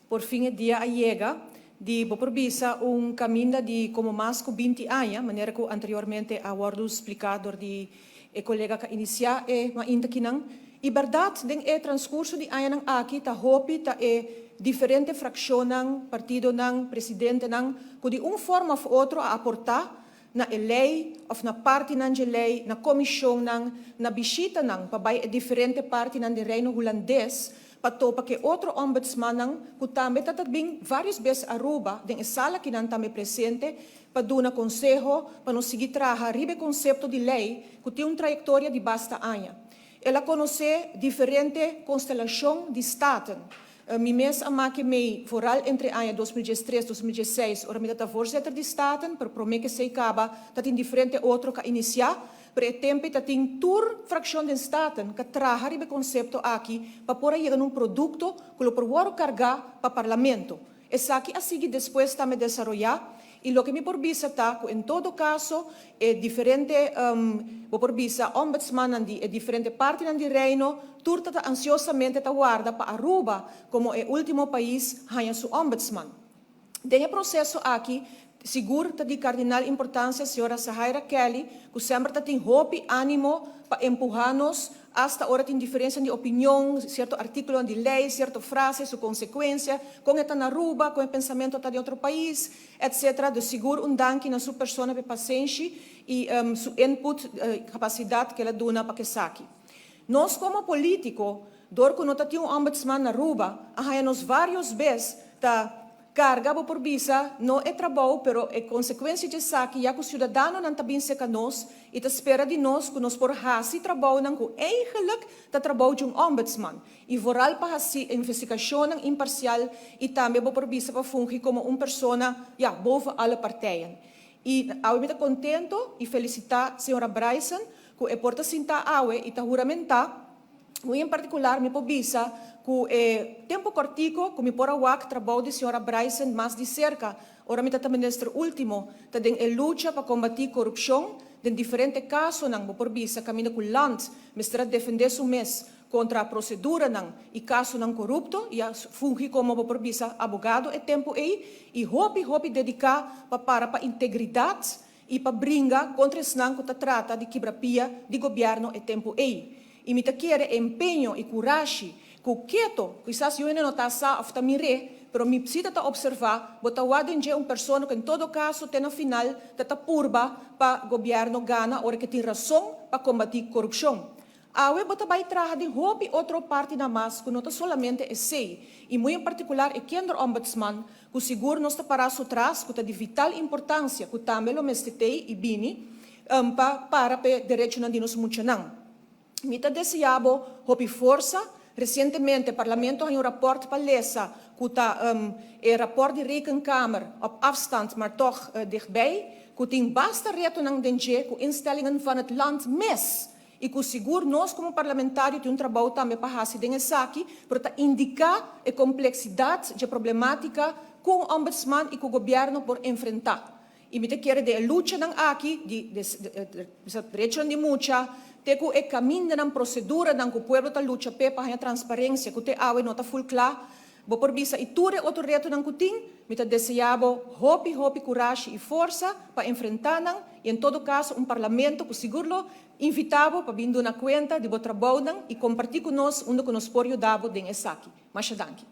Por fin e dia a yega di bo por bisa un caminda di como mas cu 20 aña, manera cu anteriormente a wordo splica door di e colega cu a inicia e mainta akinan. Y berdad, den e transcurso di añanan aki ta hopi ta e diferente fraccionnan, partidonan, presidentenan, cu di un forma of otro a aporta na e ley of na partinan di ley, na comisionnan, na bishitanan pa bay e diferente partinan di Reino Hulandes, pa topa cu otro ombudsmannan, cu tambe ta bin varios bes Aruba, den e sala akinan tambe presente, pa duna conseho, pa nos sigui traha riba e concepto di ley, cu tin un trayectoria di basta aña. El a conoce diferente constelacion di Staten. Mi mes a maak mee, vooral entre aña 2013 y 2016, ora mi ta voorzitter di Staten, pero prome cu esey caba, tabatin diferente otro cu a inicia, pero e tempo tabatin tur fraccion di Staten cu a traha e concepto aki pa por yega na un producto cu lo por wordo carga pa Parlamento. Esaki a sigui despues tambe desaroya y loke mi por bisa ta cu en todo caso e diferente bo por bisa ombudsman di e diferente partinan di Reino tur ta ansiosamente ta warda pa Aruba como e ultimo pais haya su ombudsman. Den e proceso aki sigur ta di cardinal importancia señora Sahaira Kelly, cu semper tin hopi animo pa empuha nos, hasta ora tin diferencia di opinion, cierto articulo di ley, cierto frase, su consecuencia, con ta na Aruba, con e pensamento ta di otro pais, etc. Di sigur un danki na su persona pa pasenshi y su input, capacidad cu el a duna pa esaki. Nos como politico, dor cu no tin un ombudsman na Aruba, a nos varios bes ta carga bo por bisa, no e trabou, pero e consecuencia di esaki, ya cu ciudadanonan ta bin serca nos y ta spera di nos cu nos por hasi trabounan cu eigenlijk ta trabou di un ombudsman. Y vooral pa hasi investigacion imparcial y tambe bo por bisa pa fungi como un persona, ja, boven alle partijen. Y awe mi ta contento y felicita señora Bryson cu e por ta sinta awe y ta huramenta. Muy en particular, mi por bisa cu e tempo cortico cu mi por a wak trabou di señora Bryson mas di cerca, ora mi ta minister ultimo, ta den e lucha pa combati corupcion, den diferente casonan, bo por bisa, caminda cu land, mester a defende su mes contra proceduranan y casonan corupto, y a fungi como, bo por bisa, abogado e tempo ey, y hopi, hopi dedica pa para pa integridad y pa bringa contra esnan cu ta trata di kibra pia di gobierno e tempo ey. Y mi ta kere empeño y curashi, cu keto, quizás yo no ta sa of ta mire, pero mi precisa ta observa, bo ta wak den un persona cu en todo caso te na final ta ta purba pa gobierno gana ora cu tin rason pa combati corupcion. Awe bo ta bay traha den hopi otro partinan mas cu no ta solamente esey y muy en particular e kinderombudsman cu sigur nos ta para su tras, cu ta di vital importancia cu tambe lo mester tey y bini pa para pe derechonan di nos muchanan. Mi ta desea bo hopi forsa. Recientemente Parlamento a un rapport pa lesa cu ta e rapport di Rekenkamer op afstand, maar toch dichtbij, cu tin basta retonan den dje cu instellingen van het land mes y cu sigur nos como parlamentario tin un trabou tambe pa hasi den esaki, pero ta indica e complexidad di problematica cu un ombudsman y cu gobierno por enfrenta. Y mi ta kere den e luchanan aki di derecho di mucha, te cu e camindanan, proceduranan cu pueblo ta lucha pe pa transparencia, cu te awe no ta full cla, bo por bisa y tur e otro retonan cu tin, mi ta desea bo hopi, hopi curashi y forsa pa enfrenta nan y en todo caso un Parlamento cu sigur lo invita bo pa bin duna cuenta di bo trabounan y comparti cu nos unda cu nos por yuda bo den esaki. Masha danki.